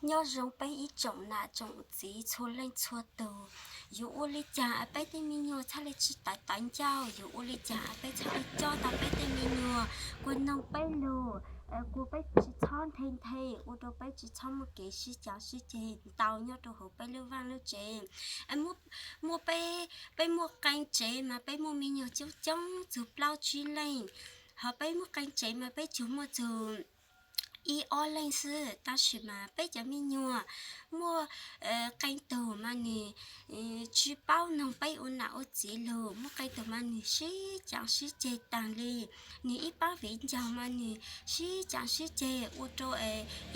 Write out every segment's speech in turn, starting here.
Nyob zoo peb ib tsoom nam tsoom txiv txhua leej txhua tus, yuav ua li cas peb tej me nyuam txhaj li tsis tawv tawv ncauj, yuav ua li cas peb txhaj li coj tau peb tej me nyuam, kua noog peb lug, kua peb tsis txhob nthe nthe, ua rau peb tsis txhob muaj kev sib cav sib ceg ntau nyob rau hauv peb lub vaj lub tsev. Muaj, peb muaj qee tsev mas peb muaj me nyuam coob coob txug plaub tsib leej, ho peb muaj qee tsev mas peb tsuas muaj txug ib ob leeg xwb, tab sis mas peb cov me nyuam muaj qee tug mas nws tsis paub noog peb ua nam ua txiv lug, muaj qee tug mas nws sib cav sib ceg taag li, nws ib paab viv ncaus mas nws sib cav sib ceg ua rau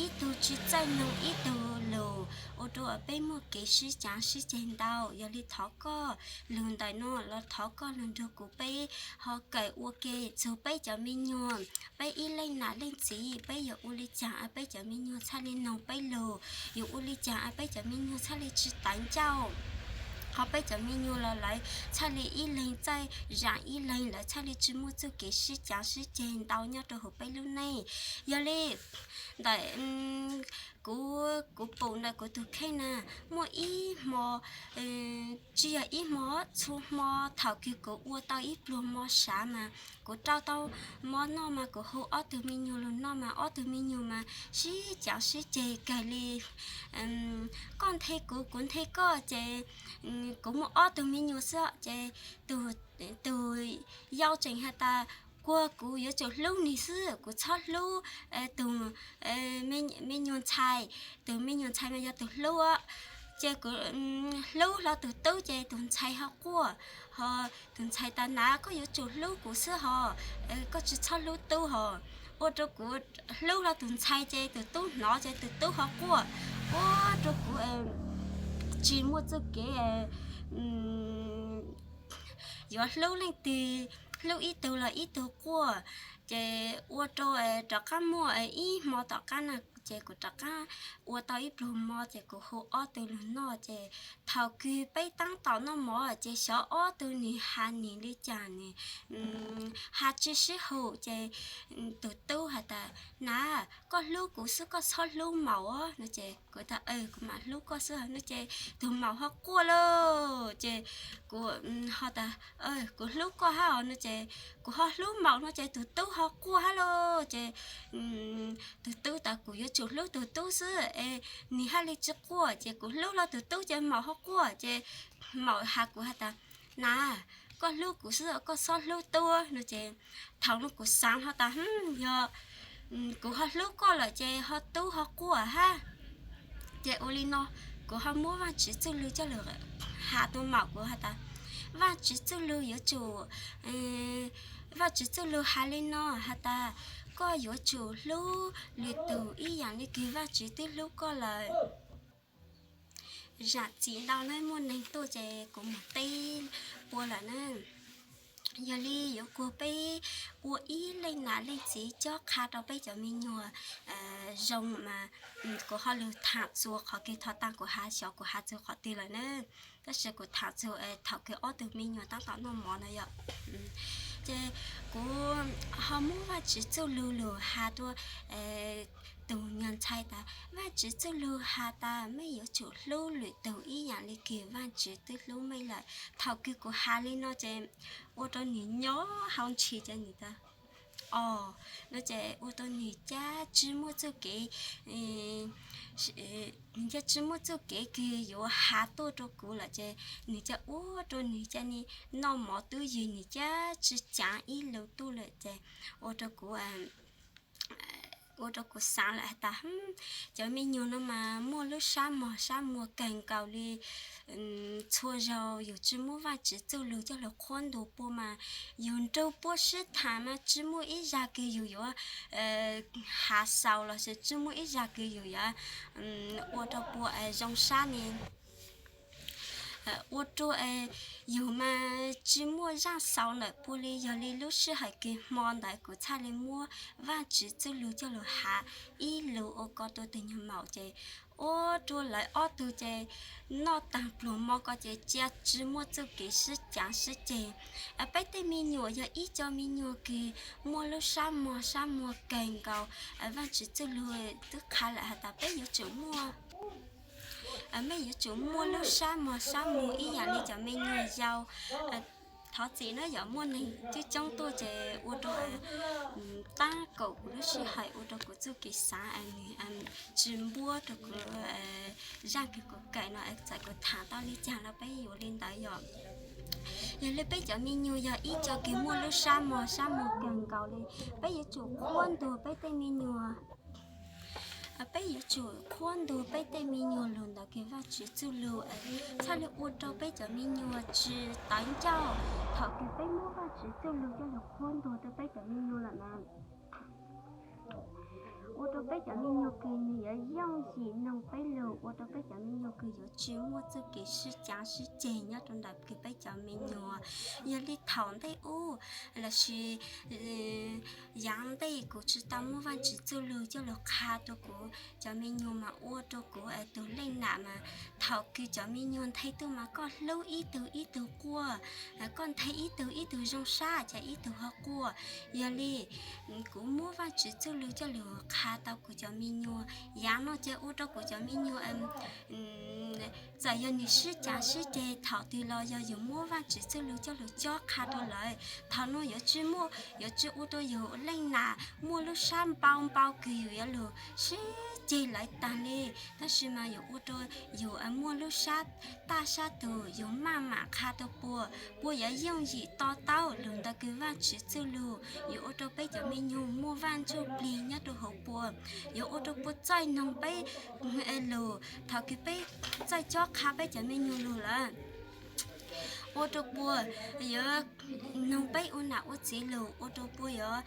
ib tug tsis txawj noog ib tug lug, ua rau peb muaj kev sib cav sib ceg ntau. Yog li thov koj lug ntawm no los thov koj lug nrug kuv peb ho kawm ua ke txug peb cov me nyuam, peb ib leej nam leej txiv peb yuav ua li cas peb cov me nyuam txhaj li noog peb lug, yuav ua li cas peb cov me nyuam txhaj li tsis tawv ncauj, ho peb cov me nyuam los lawv txhaj li ib leeg txawj zaam ib leeg, lawv txhaj li tsis muaj txuj kev sib cav sib ceg ntau nyob rau hauv peb lub neej. Yog li ntawm kuv, kuv pum ntawm kuv tug kheej na, muaj ib hmo, tsis yog ib hmo, txhua hmo thaum kws kuv ua tau ib pluag mov sav mas kuv rau tau mov noj mas kuv hu ob tug me nyuam lug noj mas ob tug me nyuam mas sib cav sib ceg kawg li. Koj nthe kuv, kuv nthe koj ces kuv muaj ob tug me nyuam xwb ces tug, tug yau tseem has tas, kuag kuv yuav tsum hlub nwg xwb, kuv txhob hlub tug me nyuam ntxhais, tug me nyuam ntxhais mas yog tug hlub, ces kuv hlub hlo tug tub ces tug ntxhais ho quaj, ho tug ntxhais tas, nav, koj yuav tsum hlub kuv xwb hos, koj tsis txhob hlub tub hos. Ua rau kuv hlub hlo tug ntxhais ces tug tub hnov ces tug tub ho quaj, ua rau kuv tsis muaj txuj kev yuav hlub leej twg, hlub ib tug los ib tug quaj, ces ua rau rov qab muaj ib hmo tom qab na, ces kuv rov qab ua tau ib pluag mov ces kuv hu ob tug lug noj ces thaum kws peb taab tom noj mov ces xyov ob tug nwg has nwg li cas nwg has tsis sib haum ces tug tub has tas, nav, koj hlub kuv xwb koj txhob hlub maum os no ces kuv tas, kuv mam hlub koj xwb no ces tug maum ho quaj lauj ces kuv ho tas, kuv hlub koj hab os no ces kuv ho hlub maum no ces tug tub ho quaj hab lauj ces tug tub tas, kuv yuav tsum hlub tug tub xwb es nwg hab li tsis quaj, ces kuv hlub hlo tug tub ces maum ho quaj ces maum has kuv has tas, nav, koj hlub kuv xwb koj txhob hlub tub no ces thaum no kuv xaav ho tas, yog kuv ho hlub koj lawm ces ho tub ho quaj hab. Ces ua li no kuv ho muab Vaajtswv txuj lug coj lug has rua maum kuv has tas, Vaajtswv txuj lug yuav tsum, Vaajtswv txuj lug has li no has tas, koj yuav tsum hlub lwm tug ib yaam le kws Vaajtswv twb hlub koj lawm. Zaam txim ntau na, muaj neeg tuaj ces kuv moog teb puab lawm na. Yog li yuav kuas peb ua ib leej nam leej txiv cob qha rau peb cov me nyuam zoo mas kuv ho lug thaam txug qhov kws thov taag kuv has xyov kuv has txug qhov twg lawm na. Tab sis kuv thaam txug thaum kws ob tug me nyuam taab tom noj mov na yom. Ces kuv ho muab Vaajtswv txuj lug lug has rua tug nyuag ntxhais tas, Vaajtswv txuj lug has tas mej yuav tsum hlub lwm tug ib yaam le kws Vaajtswv twb hlub mej lawm. Thaum kws kuv has li no ces ua rau nwg nyob hauv ntshis ces nwg tas, o, no ces ua rau nwg cab tsi muaj txuj kev, nwg cab tsi muaj txuj kev kws yuav has tuaj rau kuv lawm ces nwg cab ua rau nwg cab ni noj mov tub ywg nwg cab tsi caav ib lus tuaj lawm ces ua rau kuv ua rau kuv xaav lawm has tas, cov me nyuam no mas muaj lub sab mog sab muag kawg nkaus li. Txhua zaug yus tsi muab Vaajtswv txuj lug coj lug qhuab ntuas puab mas yus nrug puab sib thaam mas tsi muaj ib zag kws yus yuav has xaus lossis tsi muaj ib zag kws yus yuav ua rau puab zoo sab ne. Ua rau yus mas tsis muaj zaj xaus ntawm puag li. Yog li lub sij hawm kws hmo ntawd kuv txhaj li muab Vaajtswv txuj lug coj lug has ib lug ua ko rua tug nyuag maum ces ua rua lawv ob tug ces noj taag pluag mo ko ces cia tsis muaj txuj kev sib caav sib ceg. Peb tej me nyuam yog ib co me nyuam kws muaj lub sab mog sab muag kawg nkaus. Vaajtswv txuj lug twb qha lawm has tas peb yuav tsum muaj, peb yuav tsum muaj lub sab mog sab muag ib yaam li cov me nyuam yau. Thov txim nawb, yog muaj neeg coob coob tuaj ces ua rua taab kaum kuv lub sij hawm ua rua kuv txuj kev xaav nwg tsis npuab rua kuv zaj kws kuv kawm no. Txawm kuv thaam tau li caag los peb yuav li ntawd yom. Yog li peb cov me nyuam yog ib co kws muaj lub sab mog sab muag kawg nkaus li, peb yuav tsum qhuab ntuas peb tej me nyuam. Peb yuav tsum qhuab ntuas peb tej me nyuam lug ntawm kws Vaajtswv txuj lug, txhaj li ua rua peb cov me nyuam tsis tawv ncauj thaum kws peb muab Vaajtswv txuj lug coj lug qhuab ntuas rua peb cov me nyuam lawm na. Ua rua peb cov me nyuam kws nwg yuav yooj yim noog peb lug, ua rua peb cov me nyuam kws yuav tsis muaj txuj kev sib caav sib ceg nyob rua ntawm kws peb cov me nyuam. Yog li thaum ntej ub lossis yaav ntej kuv tsis tau muab Vaajtswv txuj lug coj lug qha rua kuv cov me nyuam mas ua rua kuv tug leej nam mas thaum kws cov me nyuam nthe tuaj mas koj hlub ib tug ib tug quaj, koj nthe ib tug ib tug zoo sab ces ib tug ho quaj. Yog li kuv muab Vaajtswv txuj lug coj lug qha tau kuv cov me nyuam, yaav no ces ua rua kuv cov me nyuam txawm yog nwg sib caav sib ceg thaum twg los yog yus muab Vaajtswv txuj lug coj lug cob qha rua lawv. Thaum nuav yuav tsi muaj, yuav tsi ua rua yus leej nam muaj lub sab npau npau kws yus yuav lug sib ceg lawv taag li, tab sis mas yuav ua rua yus muaj lub sab taj sab tug, yus maj mam qha rua puab, puab yuav yooj yim to taub lug ntawm kws Vaajtswv txuj lug. Yuav ua rua peb cov me nyuam muaj Vaaj Ntsuj Plig nyob rua huv puab, yuav ua rua puab txawj noog peb lug thaum kws peb txawj cob qha peb cov me nyuam lug lawm. Ua rua puab yuav noog peb ua nam ua txiv lug, ua rua puab yuav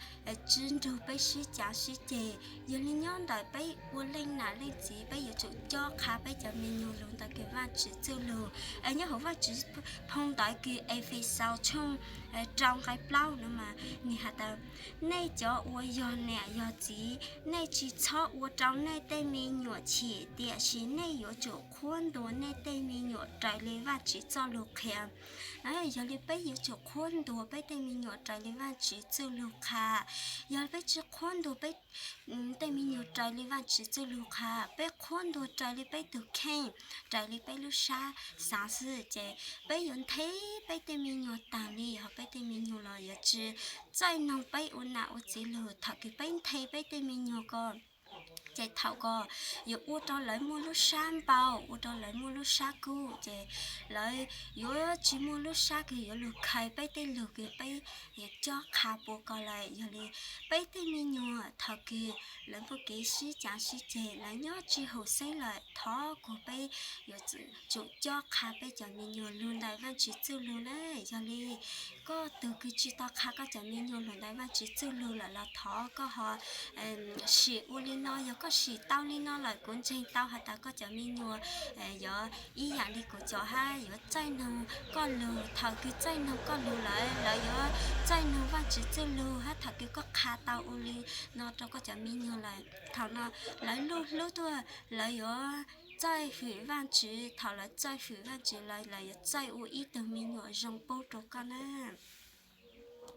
tsi nrug peb sib caav sib ceg. Yog li nyob ntawm peb ua leej nam leej txiv peb yuav tsum cob qha peb cov me nyuam lug ntawm kws Vaajtswv txuj lug. Nyob huv Vaajtswv phoo ntawv kws Efexaus tshooj rau nqai plaub nuav mas nwg has tas, nej cov uas yog nam yog txiv, nej tsi txhob ua rau nej tej me nyuam chim, tiam sis nej yuav tsum qhuab ntuas nej tej me nyuam raws li Vaajtswv txoj lug qhia. Yog li peb yuav tsum qhuab ntuas peb tej me nyuam raws li Vaajtswv txuj lug qha. Yog peb tsi qhuab ntuas peb tej me nyuam raws li Vaajtswv txuj lug qha, peb qhuab ntuas raws li peb tug kheej, raws li peb lub sab xaav xwb ces peb yuav nthe peb tej me nyuam taag li, ho peb tej me nyuam los yuav tsi txawj noog peb ua nam ua txiv lug. Thaum kws peb nthe peb tej me nyuam ko ces thaum ko yuav ua rua lawv muaj lub sab npau, ua rua lawv muaj lub sab kub ces lawv yuav tsi muaj lub sab kws yuav lug khaws peb tej lug kws peb yuav cob qha puab ko lawm. Yog li peb tej me nyuam thaum kws lawv muaj kev sib caav sib ceg, lawv nyob tsi haum xeeb lawm, thov kuas peb yuav tsum cob qha peb cov me nyuam lug ntawm Vaajtswv txuj lug na. Yog li koj tug kws tsi tau qha koj cov me nyuam lug ntawm Vaajtswv txuj lug lawm los thov koj ho sim ua li no, yog koj sim tau li no lawm kuv ntseeg tau has tas koj cov me nyuam yuav ib yaam li kuv cov hab, yuav txawj noog koj lug. Thaum kws txawj noog koj lug lawm, lawv yuav txawj noog Vaajtswv txuj lug hab. Thaum kws koj qha tau ua li no rua koj cov me nyuam lawm, thaum no lawv luj hlub tuaj, lawv yuav txawj hwm Vaajtswv. Thaum lawv txawj hwm Vaajtswv lawm, lawv yuav txawj ua ib tug me nyuam zoo pub rua koj na.